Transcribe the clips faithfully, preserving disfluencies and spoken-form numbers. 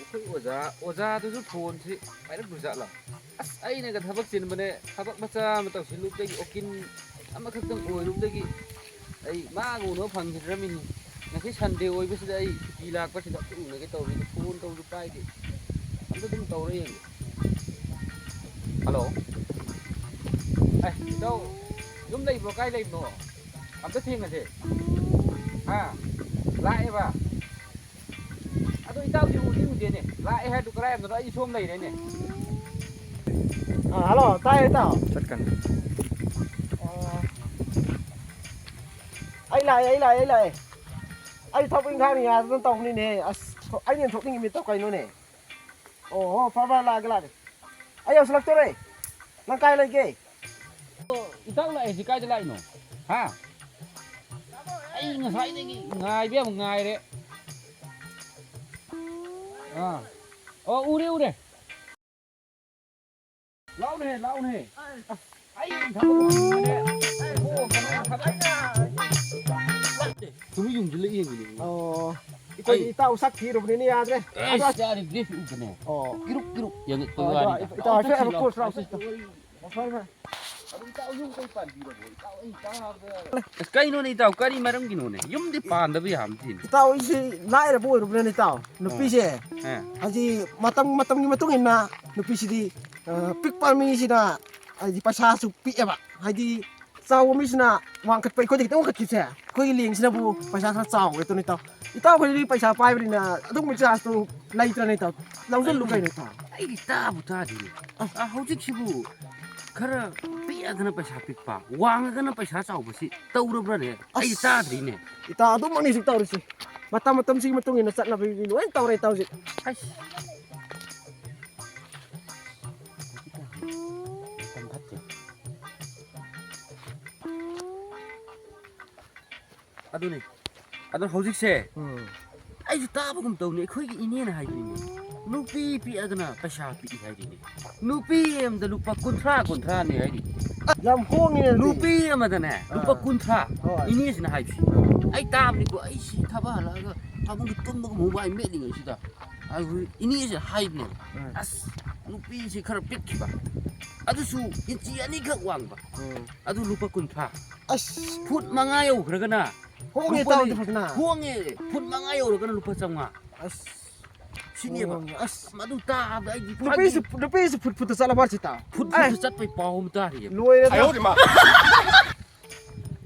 ꯑꯩꯈꯣꯏ ꯑꯣꯖꯥ, ꯑꯣꯖꯥꯗꯨꯁꯨ ꯐꯣꯟꯁꯤ ꯄꯥꯏꯔꯛꯇ꯭ꯔꯖꯥꯠꯂꯣ? ꯑꯁ, ꯑꯩꯅꯒ ꯊꯕꯛ ꯆꯤꯟꯕꯅꯦ, ꯊꯕꯛ ꯃꯆꯥ ꯑꯃ ꯇꯧꯁꯤꯜꯂꯨꯕꯗꯒꯤ, ꯎꯀꯤꯜ ꯑꯃꯈꯛꯇꯪ ꯑꯣꯏꯔꯨꯕꯗꯒꯤ ꯑꯩ ꯃꯥꯒ ꯎꯅꯕ ꯐꯪꯈꯤꯗ꯭ꯔꯃꯤꯅꯤ꯫ ꯉꯁꯤ ꯁꯟꯗꯦ ꯑꯣꯏꯕꯁꯤꯗ ꯑꯩ ꯁꯨꯇꯤ ꯂꯥꯛꯄꯁꯤꯗ ꯑꯝꯇ ꯎꯅꯒꯦ ꯇꯧꯕꯅꯤꯗ, ꯐꯣꯟ ꯇꯧꯕꯁꯨ ꯄꯥꯏꯗꯦ꯫ ꯑꯝꯇ ꯑꯗꯨꯝ ꯇꯧꯔ ꯌꯦꯡꯒꯦ꯫ ꯍꯜꯂꯣ꯫ ꯑꯦ, ꯏꯇꯥꯎ, ꯌꯨꯝ ꯂꯩꯕ꯭ꯔꯣ? ꯀꯥꯏ ꯂꯩꯕꯅꯣ? ꯑꯝꯇ ꯊꯦꯡꯅꯁꯦ꯫ ꯍꯥ? ꯂꯥꯛꯑꯦꯕ꯫ ꯑꯗꯣ ꯏꯇꯥꯎꯁꯤ ꯎꯗꯤ ꯎꯗꯦꯅꯦ꯫ ꯂꯥꯛꯑꯦ ꯍꯥꯏꯗꯨ ꯀꯔꯥꯏ ꯌꯥꯝꯗꯅꯣ? ꯑꯩ ꯁꯣꯝ ꯂꯩꯔꯦꯅꯦ꯫ ꯑꯥ, ꯍꯜꯂꯣ, ꯇꯥꯏꯌꯦ ꯏꯇꯥꯎ꯫ ꯆꯠꯀꯅꯤ꯫ ꯑꯣ꯫ ꯑꯩ ꯂꯥꯛꯑꯦ, ꯑꯩ ꯂꯥꯛꯑꯦ, ꯑꯩ ꯂꯥꯛꯑꯦ꯫ ꯑꯩ ꯊꯕꯛ ꯏꯪꯈꯥꯡ ꯌꯥꯗꯅ ꯇꯧꯕꯅꯤꯅꯦ꯫ ꯑꯁ, ꯑꯩꯅ ꯊꯣꯛꯅꯤꯡꯉꯤ ꯃꯤꯠꯇꯣ ꯀꯩꯅꯣꯅꯦ? ꯑꯣ ꯍꯣ, ꯐꯔꯦ, ꯐꯔꯦ, ꯂꯥꯛꯑꯒꯦ, ꯂꯥꯛꯑꯒꯦ꯫ ꯑꯩ ꯌꯧꯁꯤꯜꯂꯛꯇꯣꯔꯦ꯫ ꯅꯪ ꯀꯥꯏ ꯂꯩꯒꯦ? ꯏꯇꯥꯎ ꯂꯥꯛꯏꯁꯤ ꯀꯥꯏꯗ ꯂꯥꯛꯏꯅꯣ? ꯍꯥ? ꯑꯩ ꯉꯁꯥꯏꯗꯒꯤ ꯉꯥꯏꯕ ꯌꯥꯝ ꯉꯥꯏꯔꯦ꯫ ꯑꯥ꯫ ꯑꯣ, ꯎꯔꯦ, ꯎꯔꯦ꯫ ꯂꯥꯎꯅꯦ, ꯂꯥꯎꯅꯦ꯫ ꯑꯁ, ꯑꯩ ꯊꯕꯛ ꯂꯣꯏꯁꯤꯟꯕꯅꯦ꯫ ꯑꯣ, ꯀꯩꯅꯣ, ꯊꯕꯛ ꯁꯨꯝ ꯌꯨꯝꯁꯤꯜꯂ ꯌꯦꯡꯉꯤꯅꯦ꯫ ꯑꯣ, ꯑꯩꯈꯣꯏꯗꯤ ꯑꯩ ꯏꯇꯥꯎ ꯁꯛ ꯊꯤꯔꯨꯕꯅꯤꯅ ꯌꯥꯗ꯭ꯔꯦ꯫ ꯑꯁ, ꯑꯗꯣ ꯌꯥꯔꯦ, ꯒ꯭ꯔꯤꯁ ꯎꯗꯅꯦ꯫ ꯑꯣ꯫ ꯀꯤꯔꯨꯛ ꯀꯤꯔꯨꯛ ꯌꯦꯡꯉꯛꯄꯩ ꯑꯣ, ꯏꯇꯥꯎ, ꯋꯥꯅꯤꯗ꯫ ꯏꯇꯥꯎ, ꯍꯥꯏꯐꯦꯠ ꯍꯥꯏꯐꯦꯠ ꯀꯣꯏꯔꯨꯁꯤ ꯂꯥꯎꯁꯤ, ꯏꯇꯥꯎ꯫ ꯐꯔꯦ, ꯐꯔꯦ꯫ ꯑꯗꯨ ꯏꯇꯥꯎ ꯌꯨꯝ ꯀꯩ ꯄꯥꯟꯕꯤꯔꯕꯣ? ꯏꯇꯥꯎ ꯑꯩ ꯇꯥꯕꯗ ꯑꯁ, ꯀꯩꯅꯣꯅꯦ ꯏꯇꯥꯎ, ꯀꯔꯤ ꯃꯔꯝꯒꯤꯅꯣꯅꯦ? ꯌꯨꯝꯗꯤ ꯄꯥꯟꯗꯕ ꯌꯥꯕ ꯅꯠꯇꯦꯅꯦ꯫ ꯏꯇꯥꯎ, ꯑꯩꯁꯤ ꯂꯥꯏꯔꯕ ꯑꯣꯏꯔꯨꯕꯅꯅꯦ ꯏꯇꯥꯎ꯫ ꯑꯣ꯫ ꯅꯨꯄꯤꯁꯦ ꯑꯦ꯫ ꯍꯥꯏꯗꯤ ꯃꯇꯝ, ꯃꯇꯝꯒꯤ ꯃꯇꯨꯡ ꯏꯟꯅ ꯅꯨꯄꯤꯁꯤꯗꯤ, ꯑ, ꯄꯤꯛꯄ ꯃꯤꯁꯤꯅ ꯍꯥꯏꯗꯤ ꯄꯩꯁꯥꯁꯨ ꯄꯤꯛꯑꯦꯕ꯫ ꯍꯥꯏꯗꯤ ꯆꯥꯎꯕ ꯃꯤꯁꯤꯅ ꯋꯥꯡꯈꯠꯄ, ꯑꯩꯈꯣꯏꯗ ꯈꯤꯇꯪ ꯋꯥꯡꯈꯠꯈꯤꯕꯁꯦ, ꯑꯩꯈꯣꯏꯒꯤ ꯂꯦꯡꯁꯤꯅꯕꯨ ꯄꯩꯁꯥ ꯈꯔ ꯆꯥꯎꯋꯦ ꯑꯗꯨꯅ ꯏꯇꯥꯎ꯫ ꯏꯇꯥꯎ ꯈꯣꯏꯗꯤ ꯄꯩꯁꯥ ꯄꯥꯏꯕꯅꯤꯅ ꯑꯗꯨꯒꯨꯝꯕ ꯆꯥꯟꯁꯇꯣ ꯂꯩꯇ꯭ꯔꯅꯦ ꯏꯇꯥꯎ? ꯂꯧꯁꯤꯜꯂꯨ ꯀꯩꯅꯣ ꯏꯇꯥꯎ꯫ ꯑꯩꯗꯤ ꯇꯥꯕꯨ ꯇꯥꯗ꯭ꯔꯤꯅꯦ꯫ ꯑꯁ꯫ ꯑ, ꯍꯧꯖꯤꯛꯁꯤꯕꯨ ꯈꯔ ꯄꯤꯛꯑꯒꯅ ꯄꯩꯁꯥ ꯄꯤꯛꯄ, ꯋꯥꯡꯉꯒꯅ ꯄꯩꯁꯥ ꯆꯥꯎꯕꯁꯤ ꯇꯧꯔꯕ꯭ꯔꯅꯦ? ꯑꯩꯗꯤ ꯑꯁ꯫ ꯇꯥꯗ꯭ꯔꯤꯅꯦ꯫ ꯏꯇꯥꯎ, ꯑꯗꯨꯃꯛꯅꯤ ꯍꯧꯖꯤꯛ ꯇꯧꯔꯤꯁꯤ꯫ ꯃꯇꯝ ꯃꯇꯝꯁꯤꯒꯤ ꯃꯇꯨꯡ ꯏꯟꯅ ꯆꯠꯅꯕꯤ ꯂꯣꯏ ꯇꯧꯔꯦ ꯏꯇꯥꯎ ꯍꯧꯖꯤꯛ꯫ ꯑꯁ꯫ ꯃꯇꯝ ꯐꯠꯇꯦ꯫ ꯑꯗꯨꯅꯤ꯫ ꯑꯗꯣ ꯍꯧꯖꯤꯛꯁꯦ ꯎꯝ꯫ ꯑꯩꯁꯨ ꯇꯥꯕꯒꯨꯝ ꯇꯧꯅꯤ, ꯑꯩꯈꯣꯏꯒꯤ ꯏꯅꯦꯅ ꯍꯥꯏꯕꯅꯤꯅꯦ, ꯅꯨꯄꯤ ꯄꯤꯛꯑꯒꯅ ꯄꯩꯁꯥ ꯄꯤꯛꯏ ꯍꯥꯏꯔꯤꯅꯦ꯫ ꯅꯨꯄꯤ ꯑꯃꯗ ꯂꯨꯄꯥ ꯀꯨꯟꯊ꯭ꯔꯥ, ꯀꯨꯟꯊ꯭ꯔꯥꯅꯤ ꯍꯥꯏꯔꯤ꯫ ꯌꯥꯝ ꯍꯣꯡꯉꯤꯅꯦ ꯑꯗꯨꯗꯤ꯫ ꯅꯨꯄꯤ ꯑꯃꯗꯅꯦ ꯂꯨꯄꯥ ꯑꯥ꯫ ꯀꯨꯟꯊ꯭ꯔꯥ ꯍꯣꯏ꯫ ꯏꯅꯦꯁꯤꯅ ꯍꯥꯏꯕꯁꯤ꯫ ꯑꯥ꯫ ꯑꯩ ꯇꯥꯕꯅꯤꯀꯣ, ꯑꯩ ꯁꯤ ꯊꯕꯛ ꯍꯜꯂꯛꯑꯒ ꯐꯃꯨꯡꯗ ꯇꯨꯝꯕꯒ ꯃꯣꯕꯥꯏꯜ ꯃꯦꯠꯂꯤꯉꯩꯁꯤꯗ ꯑꯩꯈꯣꯏ ꯏꯅꯦꯁꯦ ꯍꯥꯏꯕꯅꯦꯕ, ꯎꯝ꯫ "ꯑꯁ, ꯅꯨꯄꯤꯁꯦ ꯈꯔ ꯄꯤꯛꯈꯤꯕ, ꯑꯗꯨꯁꯨ ꯏꯟꯆꯤ ꯑꯅꯤꯈꯛ ꯋꯥꯡꯕ, ꯎꯝ꯫ ꯑꯗꯨ ꯂꯨꯄꯥ ꯀꯨꯟꯊ꯭ꯔꯥ꯫ ꯑꯁ꯫ ꯐꯨꯠ ꯃꯉꯥ ꯌꯧꯈ꯭ꯔꯒꯅ ꯍꯣꯡꯉꯦ ꯂꯨꯄꯥ ꯇꯥꯎꯗꯤ ꯂꯤ-, ꯐꯖꯅ꯫ ꯍꯣꯡꯉꯦ꯫ ꯐꯨꯠ ꯃꯉꯥ ꯌꯧꯔꯒꯅ ꯂꯨꯄꯥ ꯆꯥꯝꯃꯉꯥ꯫ ꯑꯁ꯫ ꯁꯤꯅꯦꯕ꯫ ꯍꯣꯡꯉꯦ꯫ ꯑꯁ, ꯃꯗꯨ ꯇꯥꯕꯗ ꯑꯩꯗꯤ ꯅꯨꯄꯤꯁꯨ, ꯐꯥꯒꯤ ꯅꯨꯄꯤꯁꯨ ꯐꯨꯠ ꯐꯨꯠꯇ ꯆꯠꯂꯕ ꯍꯥꯏꯁꯤ ꯇꯥꯎ꯫ ꯐꯨꯠ ꯑꯦ꯫ ꯐꯨꯠꯇ ꯆꯠꯄꯩ ꯄꯥꯎ ꯑꯃ ꯇꯥꯔꯤꯌꯦ꯫ ꯂꯣꯏꯔꯦꯗ꯫ ꯑꯌꯣ ꯃꯥ꯫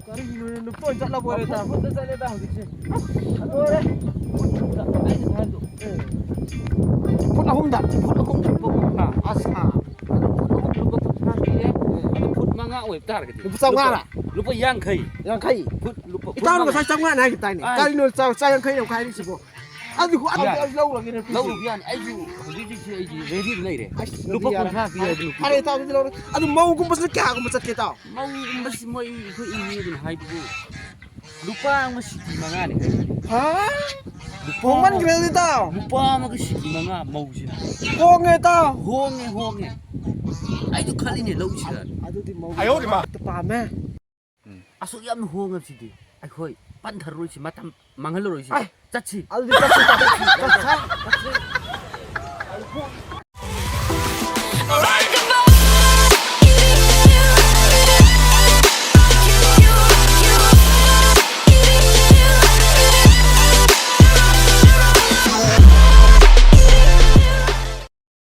ꯀꯔꯤꯅꯣ ꯅꯨꯄꯥ ꯑꯣꯏꯅ ꯆꯠꯂꯕ ꯑꯣꯏꯔꯦ ꯇꯥꯎ꯫ ꯐꯨꯠ ꯐꯨꯠꯇ ꯆꯠꯂꯦꯗ ꯍꯧꯖꯤꯛꯁꯦ꯫ ꯂꯣꯏꯔꯦ꯫ ꯐꯨꯠ ꯐꯨꯠꯇ ꯑꯩꯅ ꯍꯥꯏꯕꯗꯣ꯫ ꯐꯨꯠ ꯑꯍꯨꯝꯗ꯫ ꯐꯨꯠ ꯑꯍꯨꯝꯗ ꯂꯨꯄꯥ ꯀꯨꯟꯊ꯭ꯔꯥ꯫ ꯑꯁ꯫ ꯑꯗꯨ ꯐꯨꯠ ꯑꯍꯨꯝꯗ ꯂꯨꯄꯥ ꯀꯨꯟꯊ꯭ꯔꯥ ꯄꯤꯔꯦ꯫ ꯑꯗꯨ ꯐꯨꯠ ꯃꯉꯥ ꯑꯣꯏꯕ ꯇꯥꯔꯒꯗꯤ ꯂꯨꯄꯥ ꯆꯥꯝꯃꯉꯥꯔꯥ? ꯂꯨꯄꯥ ꯌꯥꯡꯈꯩ꯫ ꯌꯥꯡꯈꯩ? ꯐꯨꯠ ꯂꯨꯄꯥ ꯐꯨꯠ ꯏꯇꯥꯎꯅ ꯃꯉꯥ꯫ ꯉꯁꯥꯏ ꯆꯥꯝꯃꯉꯥ ꯍꯥꯏꯈꯤꯕ ꯇꯥꯏꯅꯦ꯫ ꯑꯥꯏ꯫ ꯀꯔꯤꯅꯣ ꯆꯥ-, ꯆꯥ ꯌꯥꯡꯈꯩ ꯌꯥꯡꯈꯩ ꯍꯥꯏꯔꯤꯁꯤꯕꯣ? ꯑꯗꯨ ꯈꯨ-, ꯑꯗꯨ ꯌꯥꯏ꯫ ꯑꯩ ꯂꯧꯔꯒꯦꯅꯦ, ꯄꯤꯁꯦ꯫ ꯂꯧꯔꯨꯕ ꯌꯥꯅꯤ꯫ ꯑꯩꯁꯨ ꯍꯧꯖꯤꯛ ꯍꯧꯖꯤꯛꯁꯦ ꯑꯩꯁꯦ ꯔꯦꯗꯤꯗ ꯂꯩꯔꯦ꯫ ꯑꯁ, ꯂꯨꯄꯥ ꯑꯗꯨꯗꯤ ꯌꯥꯔꯦ꯫ ꯀꯨꯟꯊ꯭ꯔꯥ ꯄꯤꯔꯦ, ꯑꯗꯨ ꯂꯨꯄꯥ ꯐꯔꯦ, ꯏꯇꯥꯎ, ꯑꯗꯨꯗꯤ ꯂꯧꯔꯦ꯫ ꯑꯗꯨ ꯃꯧꯒꯨꯝꯕꯁꯤꯅ ꯀꯌꯥꯒꯨꯝꯕ ꯆꯠꯀꯦ, ꯏꯇꯥꯎ? ꯃꯧꯒꯨꯝꯕꯁꯤ ꯃꯣꯏ ꯑꯩꯈꯣꯏ ꯏꯅꯦ ꯑꯗꯨꯝ ꯍꯥꯏꯕꯕꯨ ꯂꯨꯄꯥ ꯑꯃ ꯁꯤꯀꯤ ꯃꯉꯥꯅꯤ ꯍꯥꯏ꯫ ꯍꯥ? ꯂꯨꯄꯥ ꯍꯣꯡꯃꯟꯈ꯭ꯔꯦ ꯑꯗꯨꯗꯤ, ꯏꯇꯥꯎ꯫ ꯂꯨꯄꯥ ꯑꯃꯒ ꯁꯤꯀꯤ ꯃꯉꯥ ꯃꯧꯁꯤꯅ꯫ ꯍꯣꯡꯉꯦ, ꯏꯇꯥꯎ꯫ ꯍꯣꯡꯉꯦ, ꯍꯣꯡꯉꯦ꯫ ꯑꯩꯁꯨ ꯈꯜꯂꯤꯅꯦ ꯂꯧꯁꯤꯔ꯫ ꯑꯗꯨꯗꯤ ꯃꯧ ꯑꯌꯣ ꯃꯥ꯫ ꯄꯥꯝꯃꯦ꯫ ꯑꯁꯨꯛ ꯌꯥꯝꯅ ꯍꯣꯡꯉꯕꯁꯤꯗꯤ ꯑꯩꯈꯣꯏ ꯄꯟꯊꯔꯔꯣꯏꯁꯤ, ꯃꯇꯝ ꯃꯥꯡꯍꯜꯂꯔꯣꯏꯁꯤ꯫ ꯑꯥꯏ꯫ ꯆꯠꯁꯤ꯫ ꯑꯗꯨꯗꯤ ꯆꯠꯁꯤ, ꯆꯠꯁꯤ, ꯆꯠꯁꯤ꯫